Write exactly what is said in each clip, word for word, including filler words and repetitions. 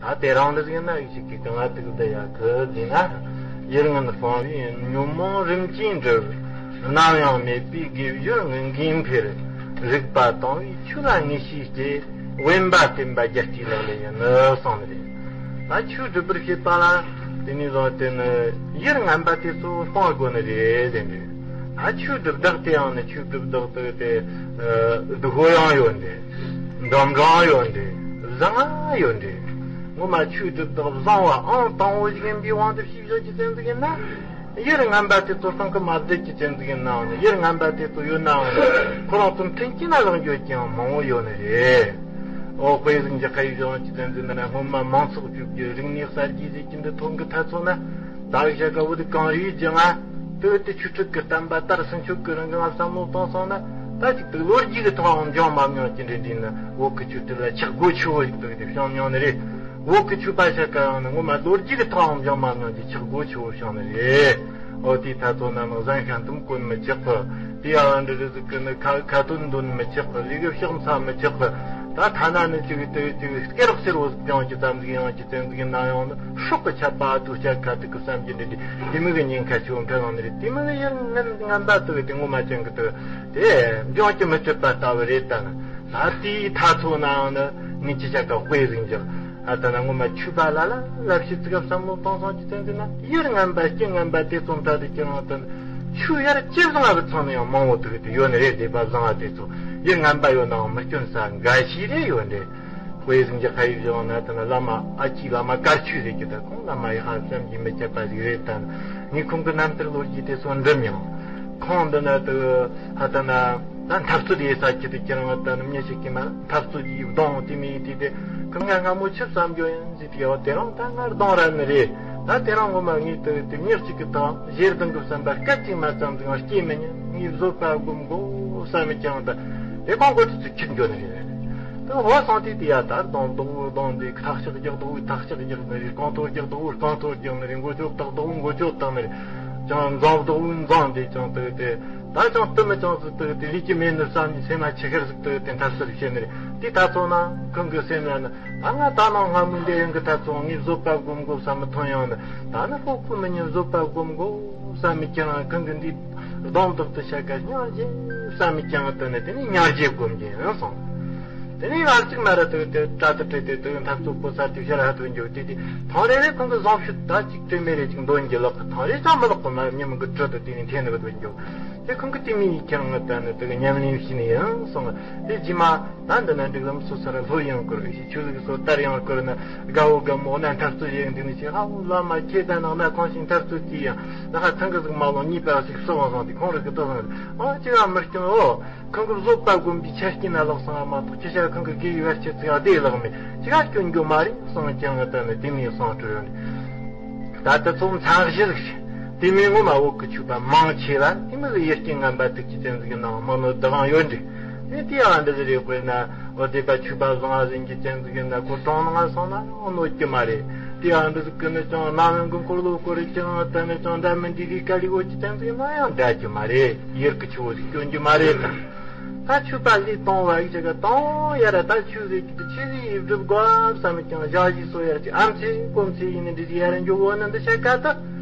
ད་དེ་རིང་འདི་ཟིག་ན་ཡིག་ཞིག་གི་གང་ང་ཏིག་འདི་ཡ་གི་འདི་ན། ཡིད་ངན་སྤང་བའི་ཉོན་མོངས་རིམ་གྱིས་འགྲིབ། ནམ་ཡང་མེད་པའི་དགེ་བའི་ངང་གིས་འཕེལ། རིག་པ་དྭངས་པའི་ཆོས་ལ་ངེས་ཤེས་སྐྱེ། དབེན་པ་བསྟེན་པ་རྒྱལ་སྲས་ལག་ལེན་ཡིན་ནི་གསུངས་ནི་རེད། ད་ཆོས་སྒྲུབ་པར་བྱེད་པ་ལ་དེ་ནས་བཟུང་སྟེ་ནི་ཡིད་ངན་པ་དེ་ཚོ་སྤང་དགོས་ནི་རེད་ཟེར་འདུག་ད་ཆོས་སྒྲུབ་བདག་དེ་ཡང་ནི་ཆོས་སྒྲུབ་བདག་དེ་དེ་སྡུག་པོ་ཡང་ཡོད་འདི། འདྲོམ་འདྲོམ་ཡོད་འདི། བཟང་ང་ཡོད་འདི། ངོ་མ་ཆོས་སྒྲུབ་བདག་བཟང་བ་ཨང་དང་པོ་ཞིག་ཡིན་པའི་དབང་དུ་བྱས་བཞག་གི་ཚན་ཟིག་ཡིན་ན། ཡིད་ངན་པ་དེ་ཚོ་སྤང་གི་མ་བསྡད་ཀྱི་ཚན་ཟིག་ཡིན་ནའང་ནི། ཡིད་ངན་པ་དེ་ཚོ་ཡོད་ནའང་ནི། ཁོ་རང་ཚོ་མཐུན་རྐྱེན་ན་ལངས་ཡོད་ཀྱང་མང་བོ་ཡོད་ནི་རེད། འོ་དཔེ་ཟིག་འཇོག་ག་ཡིག་བཟང་གི་ཚན་ཟིག་ན་སྔོན་མ་མང་ཚོགས་བཅོས་ཀྱི་རིག་གནས་གསར་བརྗེ་ཟེར་གྱི་འདི་ཐོན་གི་ཐ་ཚོ་ན། ད་བཞག་ག་བུ་དུ་གངས་རིའི་རྒྱུད་ང་། དེ་བས་དེ་ཆོས་ཁྲིད་ཀྱི་བསྟན་པ་དར་སྲིད་ཆོག་གི་རང་གི་ང་བསམ་བློ་བཏང་སོང་ན། ད་ཅིག་དེ་ལོ་རྒྱུས་ཀྱི་ཐོག་འོང་འཇོག་མ་མྱོང་གི་འདྲེ་འདྲེ་ནི་བོད་ཀྱི་ཆོས་ཁྲིད་ལ་ཆག་སྒོ་ཆེ་བོ་ཞིག་དེ་བས་དེ་བྱུང་མྱོང་ནི་རེད། བོད་ཀྱི་ཆོས་པ་ཤ་ཀ་ཡང་ནི་ངོ་མ་ལོ་རྒྱུས་ཀྱི་ཐོག་འོང་འཇོག་མ་མྱོང་གི་ཆག་སྒོ་ཆེ་བོ་བྱུང་ནི་རེད། འོ་དེའི་ཐ་ཚོ་ན་ནི་གཟན་ཤ་འདུམ་གོན་མི་ཆག་གི། དེ་ཡང་འདྲི་རི་ཟིག་གི་ནི་ཁ་ཁ་ཏོན་འདོན་མི་ཆག་གི། ལུས་གི་ཕྱག་མཚམས་མི་ཆག་གི། ད་ཐ་ན་ནི་ཅིག་དེ་ཅིག་སྐེ་རགས་སེར་བོ་ཟིག་ཀྱང་ཅི་ཙམ་ཟིག་ཡང་ཅི་ཙམ་ཟིག་ཡིན་ན་ཡང་ནི་སྲོག་གི་ཆད་པ་ཨ་ཏུ་ཆད་ཁ་ཐུག་གི་བསམ་གྱི་འདྲི་འདྲི་དེ་མོ་གི་ཉེན་ཁ་ཆེ་བོ་འཕྲད་ཡོང་ནི་རེད། དེ་མོ་གི་ཡར་ངན་ངན་པ་དུ་དེ་ངོ་མ་ཅན་གི་དུ་དེ་འབྱུང་གི་མི་ཐུབ་པ་ལྟ་བུ་རེད། ད་ནི་ད་དེའི་ཐ་ཚོ་ནའང་ནི་ངས་ཅི་བྱ་དགའ་དཔེ་ཟིག་འཇོག་ཨ་ད་ནི་ངོ་མ་ཆོས་པ་ལ་ལ་ལབ་ཤི་ཙི་ག་བསམ་བློ་གཏོང་སོང་ཅི་ཙམ་ཟིག་ན་ཡར་ངན་པ་སྐྱེ་ངན་པ་དེ་ཙམ་ད་དེ་ཁྱེད་རང་དུ་ཆོས་ཡར་ཇེ་བཟང་ལ་ཚང་ནས་ཡང་མང་བོ་དུ་དེ་ཡོད་ནི་རེད། སྡེ་པ་བཟང་བ་དེ་ཚོ་ཡར་ངན་པ་ཡོད་ནའང་མི་སྐྱོན་ས་འགའ་ཞིག་རེ་ཡོད་འདྲེ། དཔེ་ཟིག་འཇོག་ག་ཡིག་བཟང་ན་ད་ནི་བླ་མ་ཨ་ཅེ་བླ་མ་དཀར་ཆོས་ཟེར་གྱི་ད་ཁོང་བླ་མ་ཡི་ཧ་བསམ་གྱིས་མི་ཁྱབ་པ་ཟིག་རེད། ད་ནི་ངས་ཁོང་གི་རྣམ་ཐར་ལོ་རྒྱུས་དེ་ཚོ་འགྲིམ་ཡང་ཁོང་འདི་ན་དུ་ཧ་ད་ན་ད་འཐབ་རྩོད་ཡེ་ས་ཁྱི་དུ་ཁྱེད་རང་ད་ནི་མྱི་ཞིག་གིས་མ་འཐབ་རྩོད་ཀྱི་གདོང་དེ་མི་ཡི་དེ་དེ་ཁོང་ང་སྔ་མོ་ཆུ་བསམ་རྒྱུ་ཡིན་ཟེར་དུས་ཡང་དེ་རིང་ད་ང་གདོང་ར་ནི་རེད། ད་དེ་རིང་ངོ་མ་ངས་དུ་དེ་མྱི་གཅིག་གི་ཐོག་ཞེ་སྡང་གི་བསམ་པ་སྐད་ཅིག་མ་ཙམ་ཟིག་ཡང་སྐྱེས་མི་ཉན། ངས་བཟོད་པ་སྒོམ་དགོས་བསམ་མི་ཀྱང་ད་དེ་གང་དགོས་དུས་ཚོད་ཁྱེར་འགྱོ་ནི་རེད། དེ་འོ་སང་དེ་དེ་ཡ་ད་སྡོང་རྡོག་བུ་སྡོང་དེ་ཐག་ཤག་རྒྱག་རྡོག་བུ་ཐག་ཤག་རྒྱག་ནི་རེད། རྐང་ཐོག་རྒྱག་རྡོག་བུ་རྐང་ཐོག་རྒྱག་ནི་རེད། མགོ་ཅོག་བཏགས་རྡོག་བུ་མགོ་ཅོག་བཏགས་ནི་རེད། ཅང་འཛོམས་རྡོག་བུ་འཛོམས་དེ་ཅང་དེ་དེ་ད་ཅང་དུ་མི་ཅང་ཟིག་དེ་དེ་ལས་ཀྱི་མེད་ནི་བསམ་ནི་སེམས་མ་ཆེ་ཁར་ཟིག་དེ་དེ་འཐབ་སར་བཤད་ནི་རེད། དེ་ད་ཚོ་ན་ཁོང་གི་སེམས་ལ་ནི་ད་ང་ད་ནང་སྔ་མོ་འདི་ཡང་གི་ད་ཚོ་ངས་བཟོད་པ་སྒོམ་དགོས་བསམ་མི་ཐོན་ཡང་ནི་ད་ནི་ལྐོག་གུ་མི་ཉན། བཟོད་པ་སྒོམ་དགོས་བསམ་མི་ཀྱང་ཁོང་གི་འདི་གདོང་དག་ཏུ་བཤད་ཀ་སྙིང་རྗེ་བསམ་མི་ཀྱང་དེ་ནི་དེ་ནི་སྙིང་རྗེ་སྒོམ་གྱི་ཡིན་སོང་། དེ་ནས་བར་གཅིག་མ་ར་དུ་དེ་དྲ་དུ་བྲེལ་ཏེ་དུ་འཐབ་རྩོད་པོ་སར་དུ་ཤར་ཧ་དུ་འགྱོ་དེ་དེ་ཐང་རེ་རེ་ཁོང་གི་བཟང་ཤུལ་ད་གཅིག་དྲི་མེད་རེ་གཅིག་འདོན་གྱི་ལག་གི་ཐང་རེ་ཅང་མི་ལག་གི་མ་ཉམས་གི་དྲི་དུ་དེ་ནས་འཐེན་ནི་གི་དུ་འགྱོ། དེ་ཁོང་གི་དེ་མི་ཡི་ཁྱེད་རང་ད་ནི་དུ་ཉམས་ལེན་བྱས་ནི་ཡིན་སོང་། དེ་རྗེས་མ་ད་འདི་ན་འགྲིག་ལམ་སོ་སར་ལྷོད་ཡང་བསྐོར་གི་ཤི་ཆུ་ལུག་སོ་དར་ཡང་བསྐོར་ན་དགའ་བོ་དགའ་མོ་ན་འཐབ་རྩོད་ཡེ་འདི་ནི་ཤི་ཧ་བོ་བླ་མ་ཁྱེད་ད་ནང་ན་གང་ཞིག་འཐབ་རྩོད་ཀྱི་ཡང་ལ་ཧ་ཐང་གི་ཟིག་མ་ལོ་གཉིས་པ་ཞིག་སོ་བ་སོང་དེ་ཁོང་རི་གི་ཏོ་སོང་ཨ་ཅི་ཡང་མི་སྐྱོན་འོ། ཁོང་གི་བཟོད་པ་སྒོམ་པའི་ཆ་རྐྱེན་ན་ལོག་སོང་བ་མ་གཏོགས་ཁྱེད་ཅག་ཁོང་གི་དགེ་བའི་བར་ཆད་ཚིག་ཨ་བདེ་ལག་མེད་ཅི་ག་སྐྱོན་རྒྱུ་མ་རེད་གསུངས་ཀྱང་ད་ནི་དེ་མིན་གསུངས་སྤྲོ་ཡོད་ནི། ད་ལྟ་ཚོ་མཚམས་བཞི་ཟིག་དེ་མིན་ངོ་མ་བོད་ཀྱི་ཆོས་པ་མང་ཆེ་བ་དེ་མི་གི་ཡེ་སྐྱེས་ངན་པ་ཐུག་ཀྱི་ཅན་ཟིག་གི་ནང་མི་ནོ་བདག་ཡོད་འདྲི། དེ་དེ་ཡང་འདི་ཟིག་རེད། དཔེར་ན་འོ་སྡེ་པ་ཆོས་པ་བཟང་ང་ཟིན་གྱི་ཅན་ཟིག་གི་ན་ཁོ་གྲོང་ནང་སོང་ན་ཡང་གནོད་ཀྱི་མ་རེད། དེ་ཡང་འདི་ཟིག་གི་ནི་ཅང་ནམ་ཡང་གི་འཁོར་ལོ་བསྐོར་རེ་ཅང་ད་ནི་ཅང་འདྲ་མི་འདྲི་རེ་དཀའ་ལས་འོ་ཀྱི་ཅན་ཟིག་ན་ཡང་འདྲ་གྱི་མ་རེད། ཡེར་གི་ཆུ་བོ་ཟིག་སྐྱོན་གྱི་མ་རེད་ད། ད་ཆོས་པ་ལས་གཏོང་བ་ཡིག་ཆ་ག་གཏོང་ཡ་ར་ད་ཆོས་ཟེར་གྱི་དུ་ཆེ་ཟིག་ཡིག་སྒྲུབ་དགོས་བསམ་ཀྱང་ཞག་བཞི་སོ་ཡར་གྱི་ཨམ་ཆི་སྐོམ་ཆི་ཡིན་ནི་འདི་ཡར་འཇོག་འོ་ན་འདི་ཆ་ག་ད་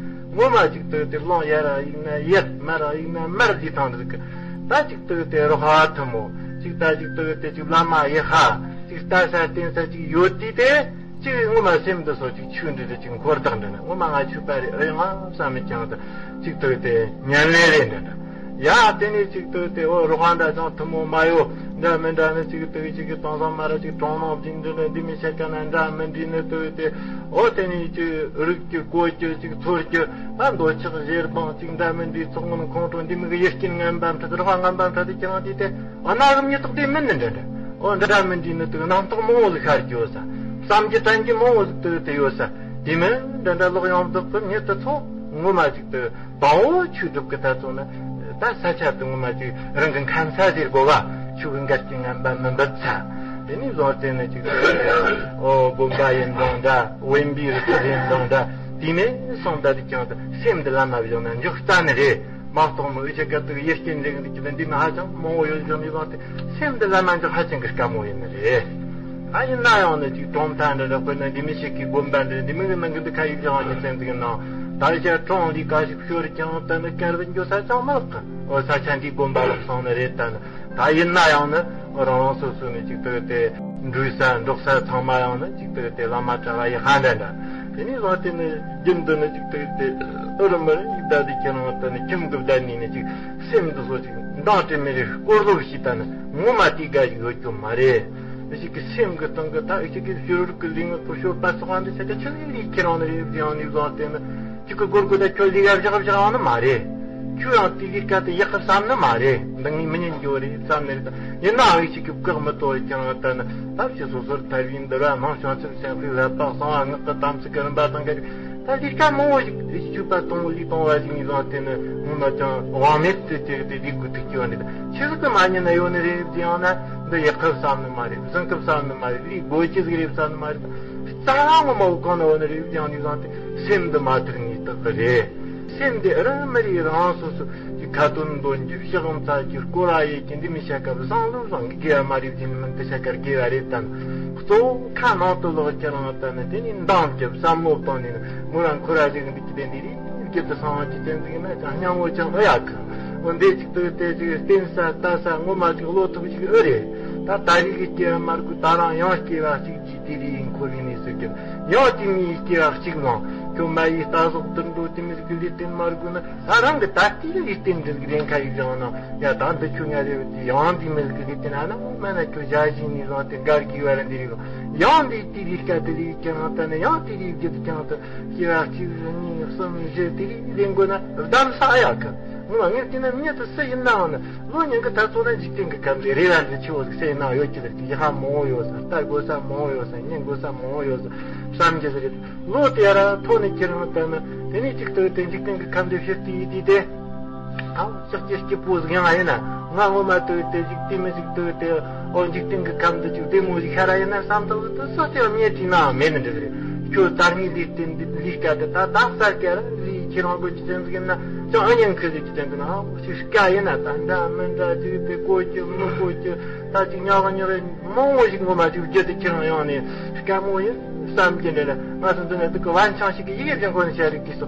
ངོ་མ་ཅིག་ཏུ་དེ་སློང་ཡ་ར་ཡིན་ན་ཡར་མ་ར་ཡིན་ན་མར་འདི་ཐང་འདི་གི་ད་ཅིག་ཏུ་དེ་རོ་ཧ་ཐུ་མོ་ཅིག་ད་ཅིག་ཏུ་དེ་ཅིག་བླ་མ་ཡི་ཧ་ཅིག་ལྟ་ས་བསྟན་ས་ཅིག་ཡོད་དུས་དེ། གཅིག་ངོ་མ་སེམས་འདི་སོ་གཅིག་ཆོས་འདི་རེ་གཅིག་འཁོར་དག་འདི་ན་ངོ་མ་ང་ཆོས་པ་རེ་ཨེ་ཡོང་ང་བསམ་མི་ཀྱང་ད་གཅིག་ཏུ་དེ་ཉན་ལེ་རེ་འདི་འདྲ། ཡ་དེ་ནས་གཅིག་ཏུ་དེ་འོ་རོ་ཧ་འདྲ་ཅང་ཐུ་མོ་མ་ཡོ་འདྲ་མི་འདྲ་ནི་གཅིག་ཏུ་གཅིག་གི་དང་སང་མ་ར་གཅིག་གྲོང་ནང་བཞིན་འདི་ནི་འདི་མི་ཤ་ཀ་ན་འདྲ་མི་འདྲི་ནི་ཏུ་དེ་འོ་དེ་ནས་གཅིག་རིགས་ཀྱི་གོ་རྒྱུ་གཅིག་ཚོར་རྒྱུ་ད་འདོད་ཆགས་ཞེ་སྡང་གཅིག་འདྲ་མི་འདྲི་ཚོགས་མིན་ཁོང་ཁྲོ་འདི་མི་གི་ཡིད་སྐྱིན་ངན་པ་འཕྲད་རོ་ཧ་ངན་པ་འཕྲད་དེ་ཀྱང་དེ་དེ། འོ་ན་རུ་མྱི་ཐོག་དེ་མིན་ནི་འདྲ་འདྲ། འོ་འདྲ་འདྲ་མི་འདྲི་ནི་དུ་རྣམ་རྟོག་མང་བོ་ཟིག་ཤར་རྒྱུ་ས། བསམ་རྒྱུ་དྲན་རྒྱུ་མང་བོ་ཟིག་དུ་དེ་ཡོད་ས། དེ་མིན་འདྲ་འདྲ་ལོག་ཡོང་བདག་གི་མྱི་དུ་ཚོ་ངོ་མ་ཅིག་དུ་དང་བོ་ཆོས་སྒྲུབ་ཀྱི་ཐ་ཚོ་ནི། ད་ས་ཆ་དུ་ངོ་མ་ཅིག་རང་གི་མཁན་ས་ཟེར་དགོ་ག་ཆོས་གི་འགལ་རྐྱེན་ངན་པ་མི་འབབ་ས། དེ་ནས་བཟུང་སྟེ་ནི་ཅིག་དུ་འོ་དགོན་པ་ཡིན་དང་འདྲ་དབེན་པའི་རི་ཁྲོད་ཡིན་དང་འདྲ་དེ་ནས་སོང་ད་དུ་ཀྱང་དུ་སེམས་འདི་ལ་མ་བཞག་ན་འཇོག་ལྟ་ནི་རེད། མ་གཏོགས་མི་འུ་ཅག་ག་དུ་ཡེ་སྐྱེས་འདྲེན་འདི་ཀྱི་འདི་མི་ཧ་ཅང་མང་བོ་ཡོད་ཀྱང་མི་བ་དེ་སེམས་འདི་ལ་མ་འཇོག་ཧ་ཅང་གི་དཀའ་མོ་ཡིན་ནི་རེད། ད་ཡིན་ན་ཡང་ནི་ཅིག་གྲོང་མཐའ་འདྲ་འདྲ། དཔེར་ན་འདི་མི་ཞིག་གི་དགོན་པ་འདྲ། འདི་མི་གི་ནང་གི་འདི་ཁ་ཡིག་བཞག་ནས་ཚན་ཟིག་ནང་ད་ཤ་གྲོང་ལི་ཀ་ཞིག་ཤོར་ཀྱང་ད་ནི་དཀར་བུ་འགྱོ་ས་ཅང་མ་ལག་གི། འོ་ས་ཆ་འདི་དགོན་པ་ལོག་སོང་ནི་རེད། ད་ནི་ད་ཡིན་ན་ཡང་ནི་རང་རང་སོ་སོ་ནས་ཅིག་ཏུ་དེ་འགྲོ་ས་འགྲོགས་ས་ཚང་མ་ཡང་ནི་ཅིག་ཏུ་དེ་བླ་མ་གྲྭ་བ་ཡི་ཧ་འདྲ་འདྲ། དེ་ནས་བཟུང་དེ་ནི་རྒྱུན་དུ་ནི་ཅིག་ཏུ་དེ་ཨུ་རུ་མི་རིགས་ད་དེ་ཁྱེད་རང་ད་ནི་ཁྱིམ་གི་བསྡད་ནས་ནི་ཅིག་སེམས་འདི་ཚོ་ཅིག་འདང་དྲི་མི་རེ་སྐོར་ལོ་ཞིག་ད་ནི་ངོ་མ་དེ་དགའ་ཞིག་ཡོད་རྒྱུ་མ་རེད། ཞིག་གི་སེམས་གི་སྟེང་གི་ད་ཞིག་གི་ཤོར་གི་ལིང་གི་ཤོར་པ་སོགས་ཨ་འདི་ཆ་ག་ཆི་ལི་ལི་ཁྱེད་རང་ནི་རེད། ཡང་ནི་བཟང་དེ་ནི་ཅིག་གི་སྒོར་གོ་ད་ཁྱོད་ལི་ག་བཞག་བཞག་ཡང་ནི་མ་རེད། ཁྱོད་ཡང་དེ་ལི་ཀ་དེ་ཡག་གི་བསམ་ནི་མ་རེད། འདི་ངས་མི་ཉན་རྒྱུ་རེད་བསམ་ནི་རེད། ཡིན་ནའང་ཞིག་གི་བཀག་མི་ཐོག་ཀྱང་ད་ནི་ད་ཕྱི་སོ་སོར་ཐར་བའི་འདུལ་བ་མང་བྱང་ཆུབ་སེམས་དཔའི་བསླབ་པ་གསང་བ་སྔགས་ཀྱི་དམ་ཚིག་གི་རིམ་པ་དང་འགལ་ད་ལས་ཀ་མང་བོ་ཞིག་ཆོས་པ་དང་ལུས་དང་བ་ཞིག་ནས་བཟུང་སྟེ་ནི་ངོ་མ་ཀྱང་དབང་མེད་དུ་བྱས་ཏེ་ལས་དགོས་ཐུག་ཀྱི་བ་ནི། ཆི་ཟིག་གི་མ་ཉན་ན་ཡོད་ནི་རེད་ཟེར་ཡང་ན་འདི་ཡག་གི་བསམ་ནི་མ་རེད། བཟང་གི་བསམ་ནི་མ་རེད། ལས་དགོས་ཀྱི་ཟིག་རེད་བསམ་ནི་མ་རེད། རྩ་བ་ངོ་མ་བོ་གང་ན་ཡོད་ནི་རེད་ཟེར་ཡང་ནས་བཟུང་སྟེ་སེམས་འདི་མ་ཐུག་ནི་དག་གི་རེད། སེམས་འདི་ཨ་ར་མི་རིགས་རང་སོ་སོ་གི་ཁ་ཏོན་འདོན་རྒྱུ་ཕྱི་དབང་ཚ་རྒྱུ་སྐོར་བ་ཡེ་གི་འདི་མི་བྱ་དཀའ་བཟང་ལོ་བཟང་གི་དགེ་བ་མ་རེད་ཟེར་ནི་མིན། འདི་བྱ་དཀའ་དགེ་བ་རེད་དམ། གཙོ་བོ་ཁ་ནང་དུ་ལོག་ཁྱེད་རང་ལྟ་ནི་དེ་ནི་འདང་རྒྱབ་བསམ་བློ་བཏང་ནས་ནི་ངོ་རང་ཁོ་ར་ཟིག་འདི་ཀྱི་དེ་འདི་རིགས་རྒྱབ་ཏུ་སང་བ་ཅི་ཅན་ཟིག་ན་ཅང་སྙམ་བོ་ཅང་ཨེ་ཡག་གི། འོ་འདི་ཅིག་ཏུ་དེ་ཅིག་བསྟེན་ས་ལྟ་ས་ངོ་མ་ཅིག་བློ་ཐུབ་ཅིག་ཨེ་རེད། ད་ད་རིག་གི་སྐྱེ་བ་མར་ཁུ་ད་རང་ཡང་སྐྱེ་བ་གཅིག་ཅིག་དེ་རིགས་ཡིན་ཁོ་རིག་ནས་ཟེར་གི། ཡང་དེ་མིའི་སྐྱེ་བ་གཅིག་ལང་ཁྱོད་མ་ཡིས་ལྟ་ཟོག་ཏུ་འགྲོ་དེ་མི་ཟིག་གི་ལུས་རྟེན་མར་དགོས་ན། ད་རང་གི་ད་ལྟའི་ལུས་རྟེན་འདི་ཟིག་ལེན་ཁ་ཡིག་བཞག་ན་ཡ་ད་འདི་ཁྱོད་ང་རེ་བ་དེ་ཡང་འདི་མི་ཟིག་གི་ལུས་རྟེན་ཨ་ན་མ་ན་ཁྱོད་ཞག་བཞི་ནས་བཟུང་སྟེ་འགར་གི་བར་འདི་རིག་ཡང་འདི་དེ་རིགས་སྐད་དེ་རིགས་ཀྱང་ད་ནི་ཡང་དེ་རིགས་བརྒྱུད་ཀྱང་ད་སྐྱེ་བ་གཅིག་གཉིས་གསུམ་བཞི་དེ་རིགས་ལེན་དགོས་ན་གདམ་ས་ཨ་ཡག་གི། ངོ་མ་ངས་བལྟས་ན་མྱི་དེ་སུ་ཡིན་ནའང་ནི་ལོ་ཉན་གི་ད་ཚོ་ན་འཇིག་རྟེན་གི་ཁམས་དེ་རེ་བ་འདི་ཆེ་བོ་ཟིག་སེ་ན་ཡོད་ཀྱི་རེད། ཡི་ཧ་མང་བོ་ཡོད་ས། ལྟ་དགོས་ས་མང་བོ་ཡོད་ས། ཉན་དགོས་ས་མང་བོ་ཡོད་ས་བསམ་གྱི་ཟིག་རེད། ལོ་དེ་ར་ཐོག་ནས་ཁྱེད་རང་ལྟ་ན་དེ་ནས་གཅིག་ཏུ་དེ་འཇིག་རྟེན་གྱི་ཁམས་དེ་ཕྱིར་དེ་ཡིད་དེ་དེ། ཨའོ་ཅག་ཅེ་སྐྱིད་པོ་ཟིག་ཡང་ཡིན་ན་ང་ངོ་མ་ལྟོས་དེ་ཅིག་དེ་མི་ཅིག་ལྟོས་དེ། ཨོ་འཇིག་རྟེན་གྱི་ཁམས་དུ་ཅིག་བདེ་མོ་ཞིག་ཤར་ར་ཡིན་ན་བསམ་ཐོག་ཏུ་སོ་སོ་ཡང་ཉེ་དྲིས་ནའང་མེད་ནི་འདྲ་ཟིག་རེད། ཁྱོད་ད་ངའི་ལུས་རྟེན་འདི་ལུས་སྐལ་དེ་ད་ད་གསར་སྐལ་ར་ལུས་ཁྱེད་རང་གོ་ཅི་ཅན་ཟིག་ཡིན་ན་ཅང་ཨ་ཉན་ཁུ་ཟིག་ཅི་ཅན་ཟིག་ན་ཨའོ་ཅིག་སྐལ་ཡིན་ན་ད་འདྲ་མི་འདྲ་ཅིག་དེ་གོ་ཅི་མི་གོ་ཅི་ད་ཅིག་ཉག་ཉག་མང་བོ་ཞིག་ངོ་མ་ཅིག་བརྒྱུད་དེ་ཁྱེད་རང་ཡོང་ནས་སྐལ་མོ་ཡིན་བསམ་གྱི་འདྲ་ལ། ང་ཚོ་འདི་ནས་འདུག་གི་བན་ཆང་ཞིག་གི་ཡི་གེ་བཞིན་གོ་ནས་བཤད་རིགས་ཀྱི་སོ།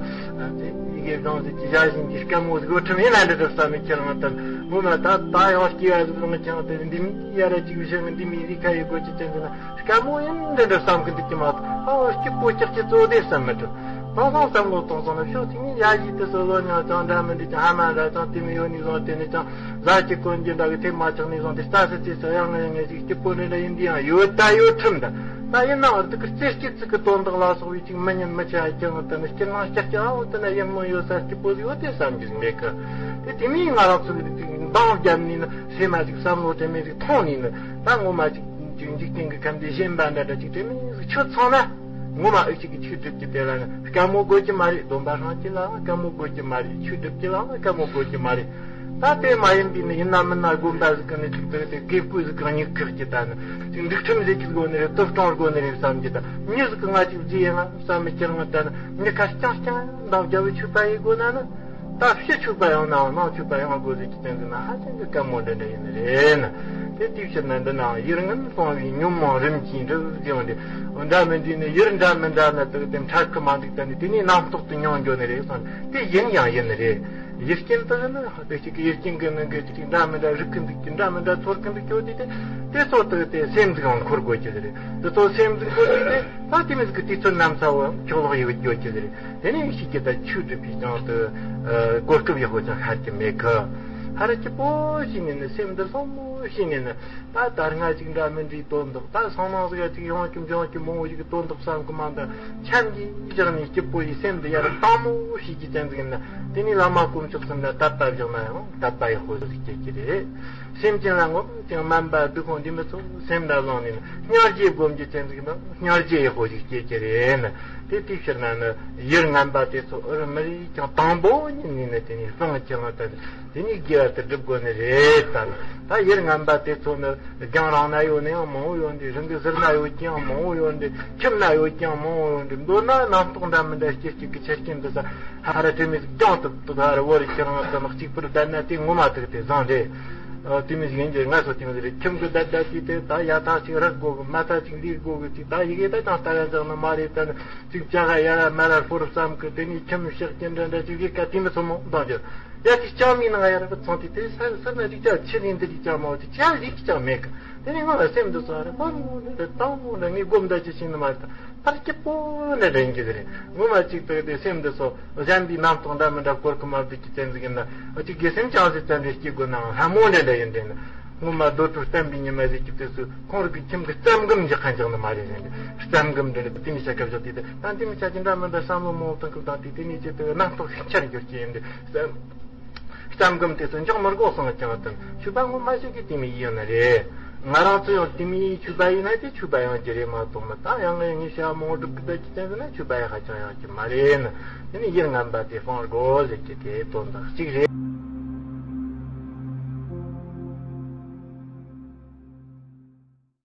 ཡི་གེ་བཟང་ཟིག་གི་ཞལ་བཞིན་གྱི་སྐལ་མོ་ཟིག་འོ་ཁྲིམས་ཡིན་ན་འདྲ་འདྲ་བསམ་མི་ཁྱེད་རང་ལྟར་ངོ་མ་ད་ད་ཡང་སྐྱེ་བ་ཟིག་རང་ཁྱེད་རང་ལྟར་འདི་མི་ཡ་ར་ཅིག་བཞིན་འདི་མི་རིག་ཁ་ཡི་གོ་ཅི་ཅན་ཟིན་ན་སྐལ་མོ་ཡིན་འདྲ་འདྲ་བསམ་གི་འདུག་གི་མ་གཏོགས་ཨ་འོ་སྐྱིད་པོ་ཀྱག་ཀྱི་གཙོ་བདེ་བསམ་མི་ཐུབ། ད་བཟང་བསམ་བློ་གཏོང་སོང་ན་ཕྱོགས་གཅིག་ནས་ཡ་ཡིས་དེ་སོ་ལོ་ཉག་ཅང་འདྲ་མི་འདྲ་ཅང་ཧ་མ་འདྲ་ཅང་དེ་མི་ཡོད་ནས་བཟུང་དེ་ནས་ཅང་ཟ་གི་གོན་གྱི་འདྲ་གི་ཐེབས་མ་ཆག་ནས་བཟུང་དེ་ལྟ་ས་ཅི་ས་ཡང་ངས་ངས་ཅིག་སྐྱིད་པོ་འདྲ་འདྲ་ཡིན་འདི་ཡང་ཡོད་ད་ཡོད་ཁྲིམས་ད། ད་ཡིན་ནའང་འདི་གི་རྩེ་སྐྱིད་ཚིག་གི་དོན་དག་ལ་སོགས་པའི་ཅིག་མི་ཉན་མི་ཆ་ཀྱང་དེ་ནི་སྐྱིད་སྣང་སྐྱག་ཀྱང་ཨའོ་དེ་ན་ཡིན་མོ་ཡོད་ས་སྐྱིད་པོ་ཡོད་དེ་བསམ་རྒྱུ་མེད་གི། དེ་དེ་མིན་ང་རང་ཚོ་གི་འདང་བརྒྱབ་ནས་ནི་སེམས་མ་ཅིག་བསམ་བློ་དྲན་མེད་ཅིག་ཐོང་ནས་ནི་ད་ངོ་མ་ཅིག་ཅིག་འཇིག་རྟེན་གི་ཁམས་དེ་ཞེན་པ་འདྲ་འདྲ་ཅིག་དྲན་མེད་ཅིག་ཆུད་སོང་ན་ངོ་མ་ཨུ་ཅིག་གི་ཆོས་སྒྲུབ་ཀྱི་དེ་ལ་ནི་དཀའ་མོ་དགོས་ཀྱི་མ་རེད། སྡོམ་པ་སྲུང་ཀྱི་ལའང་དཀའ་མོ་དགོས་ཀྱི་མ་རེད། ཆོས་སྒྲུབ་ཀྱི་ལའང་དཀའ་མོ་དགོས་ཀྱི་མ་རེད། ད་དེ་མ་ཡིན་པའི་ནི་ཡིན་ན་མིན་ན་དགོན་པ་ཟིག་གི་ནི་ཅིག་དེ་དེ་དགེ་བསྐོས་ཟིག་གང་ཉིད་ཁག་གི་ད་ནི་ཅིག་འདུག་ཁྲིམས་ཟིག་གི་དགོས་ནི་རེད། སྟོབས་སྤྲང་དགོས་ནི་རེད་བསམ་གྱི་ད་མྱི་ཟིག་གི་ང་ཅིག་བརྗེ་ཡང་བསམ་མི་ཁྱེར་ང་ད་ནི་མྱི་ཁ་རྐྱང་རྐྱང་འདང་རྒྱ་བའི་ཆོས་པ་ཡི་དགོས་ན་ནི་ད་ཕྱི་ཆོས་པ་ཡང་ནའང་ནང་ཆོས་པ་ཡང་དགོས་ཟིག་གི་དོན་དུ་ན་ཧ་ཅང་གི་དཀའ་མོ་འདྲ་འདྲ་ཡིན་ནི་རེད་ན། དེ་དེའི་ཕྱིར་ན་འདི་ནའང་ཡུལ་ངན་སོང་བའི་ཉོན་མོངས་རིམ་གྱིས་འགྲིབ་ཟེར་བ་འདི་འདྲ་མི་འདྲ་ནི་ཡུལ་འདྲ་མི་འདྲ་ན་དག་དེ་འཕྲལ་གི་མ་འདུག་ད་ནི་དེ་ནས་རྣམ་རྟོག་ཏུ་མྱོང་འགྱོ་ནི་རེད་གསུངས། དེ་ཡིན་ཡང་ཡིན་ནི་རེད། ཡུལ་རྐྱེན་དག་ནི་དེ་ཅིག་གི་ཡུལ་རྐྱེན་གི་ནང་གི་ཅིག་འདྲ་མི་འདྲ་རིག་གི་འདུག་གི་འདྲ་མི་འདྲ་ཚོར་གི་འདུག་གི་དེ་དེ་དེ་ཚོ་དག་དེ་སེམས་ཟིག་ཡང་འཁོར་དགོས་ཀྱི་རེད། དེ་ཚོ་སེམས་ཟིག་འཁོར་གི་དེ་ད་དེ་མི་ཟིག་གི་དུས་ཚོད་ནམ་ཚ་བོ་ཁྱོག་ལོག་ཡོད་འགྱོ་ཀྱི་རེད། དེ་ནས་ཤིག་གི་ད་ཆོས་སྒྲུབ་པའི་སྦྱང་དུ་གོ་སྐབས་ཡག་པོ་ཅང་ཤར་གྱི་མེད་གི། ཧ་ར་སྐྱིད་པོ་ཞིག་ནས་ནི་སེམས་འདི་སློང་མོ་ཞིག་ནས་ནི་ད་ད་སྔ་ཅིག་འདྲ་མི་འདྲའི་དོན་དག་ད་སང་ནང་ཟིག་ཅིག་ཡོང་རྒྱུ་འབྱུང་རྒྱུ་མང་བོ་ཞིག་གི་དོན་དག་བསམ་གི་མ་འདང་འཆམ་གྱིས་བཞག་ནས་སྐྱིད་པོ་ཡི་སེམས་འདི་ཡར་དྭངས་མོ་ཞིག་གི་ཅན་ཟིག་ཡིན་ན་དེ་ནས་བླ་མ་དཀོན་མཆོག་གསུམ་ལ་དད་པ་བཞག་ན་ཡང་དད་པ་ཡག་པོ་ཟིག་སྐྱེ་གི་རེད། སེམས་ཅན་ལ་ངོ་མ་ཅང་སྨན་པ་སྡུག་ཁུངས་འདི་མི་ཚོ་སེམས་ལ་བླངས་ནས་སྙིང་རྗེ་སྒོམ་རྒྱུ་ཅན་ཟིག་ན་སྙིང་རྗེ་ཡག་པོ་ཞིག་སྐྱེ་གི་རེད་ན། དེ་དེའི་ཕྱིར་ན་ནི་ཡུལ་ངན་པ་དེ་ཚོ་ཨུ་རུ་མི་རིགས་ཀྱང་དང་པོ་ཉིད་ནས་ནི་དེ་ནས་སྤང་ཁྱེར་ང་ད་དེ་ནས་དགེ་བ་དེ་སྒྲུབ་དགོས་ནི་རེད་ད། ད་ཡུལ་ངན་པ་དེ་ཚོ་ནི་རྒྱང་རིང་ན་ཡོད་ནི་ཡང་མང་བོ་ཡོད་འདི། རང་གི་ཟུར་ན་ཡོད་ཀྱང་མང་བོ་ཡོད་འདི། ཁྱིམ་ན་ཡོད་ཀྱང་མང་བོ་ཡོད་འདི། མདོར་ན་རྣམ་རྟོག་འདྲ་མི་འདྲ་སྐྱེ་སྐྱེ་གི་ཆ་རྐྱེན་འདི་ས་ཧ་ར་དེ་མི་རྒྱང་དུ་དུ་ཧ་ར་བོ་རི་ཁྱེར་ང་ད་ནི་གཅིག་པུར་བསྡད་ན་དེ་ངོ་མ་དེ་དེ་བཟང་རེད། ཨ། དེ་མི་ཞིག་ཡིན་གྱི། ང་ཚོ་དེ་མི་ཞིག་རེད། ཁྱིམ་གྱི་བདག་བདག་གིས་དེ་ད་ཡ་ཐག་ཅིག་རག་དགོས་གི། མ་ཐག་ཅིག་འདི་དགོས་གི། ཅིག་ད་ཡི་གེ་ད་ཀྱང་ལྟ་ཡ་ཅང་ན་མ་རེད། ད་ནི་ཅིག་ཅ་ག་ཡ་ར་མ་ར་ཕོར་བསམ་གི། དེ་ནས་ཁྱིམ་ཕྱགས་ཀྱི་འདྲ་འདྲ་ཅིག་གི་ཀ་དེ་མི་ཚོ་མོ་འདང་རྒྱུ། ཡ་ཅིག་ཅང་མིན་ན་ང་ཡ་ར་བུ་ཚང་དེ་དེ་ས་ས་ན་རིག་ཅག་ཆི་རིན་དེ་རིག་ཅག་མ་བ་ཅིག་ཅག་རིག་ཅག་མེད་གི། དེ་ནས་ང་ལ་སེམས་འདི་ཚོ་ཨ་ར་པ་མོ་འདྲ་རེད། ཏང་མོ་འདྲ་ངས་སྒོམ་འདྲ་ཅི་ཤེས་ནི་མ་རེད། ད་ཕར་སྐྱིད་པོ་འདྲ་འདྲ་ཡིན་གྱི་རེད། ངོ་མ་ཅིག་ད་དེ་སེམས་འདི་ཚོ་གཞན་པའི་རྣམ་རྟོག་འདྲ་མི་འདྲ་སྐོར་གི་མ་བསྡད་ཀྱི་བཙན་ཟིག་ཡིན་ན། ཨ་ཅིག་དགེ་སེམས་ཅང་ཟིག་བཙན་འདྲ་སྐྱེ་དགོས་ནའང་ལྷ་མོ་འདྲ་འདྲ་ཡིན་དྲན་ན། ངོ་མ་རྡོ་གྲུབ་བསྟན་པའི་ཉི་མ་ཟེར་གྱི་དུས་སུ་ཁོང་རིག་གི་ཁྱིམ་གྱི་རྩ་སྒམ་གྱི་ཁ་འཇག་ནི་མ་རེད་ཟེར་ནས། རྩ་སྒམ་འདྲ་འདྲ་དེ་མི་བྱ་སྐབས་བཞག་དུས་དེ་ད་དེ་མི་བྱ་ཅི་འདྲ་མི་འདྲ་བསམ་བློ་མང་བོ་བཏང་གི་བཏང་དུས། དེ་ནས་ཅི་ལྟར་རྣམ་རྟོག་ཤུགས་ཆེར་འགྱུར་གྱི་ཡིན་དུས། རྩ་སྒམ་དེ་ཚོ་འཇོག་མི་དགོས་སོང་ཀྱང་དང་། ཆོས་པ་ངོ་མ་ཞིག་གིས་དེ་མི་ཡིན་ནི་རེད། ང་རང་ཚོ་ཡང་དེ་མི་ཆོས་པ་ཡིན་ན་དེ་ཆོས་པ་ཡང་གྱི་རེད་མ་གཏོགས། མི་ད་ཡང་ངས་ངས་བྱ་མང་སྒྲུབ་ཀྱི་བསྡད་ཀྱི་ཅན་ཟེར་ན་ཆོས་པ་ཡང་ཧ་ཅང་ཡང་གྱི་མ་རེད་ནི། དེ་ནི་ཡིད་ངན་པ་དེ་སྤང་དགོས་ཟེར་གྱི་དེ་དོན་དག་གཅིག་རེད།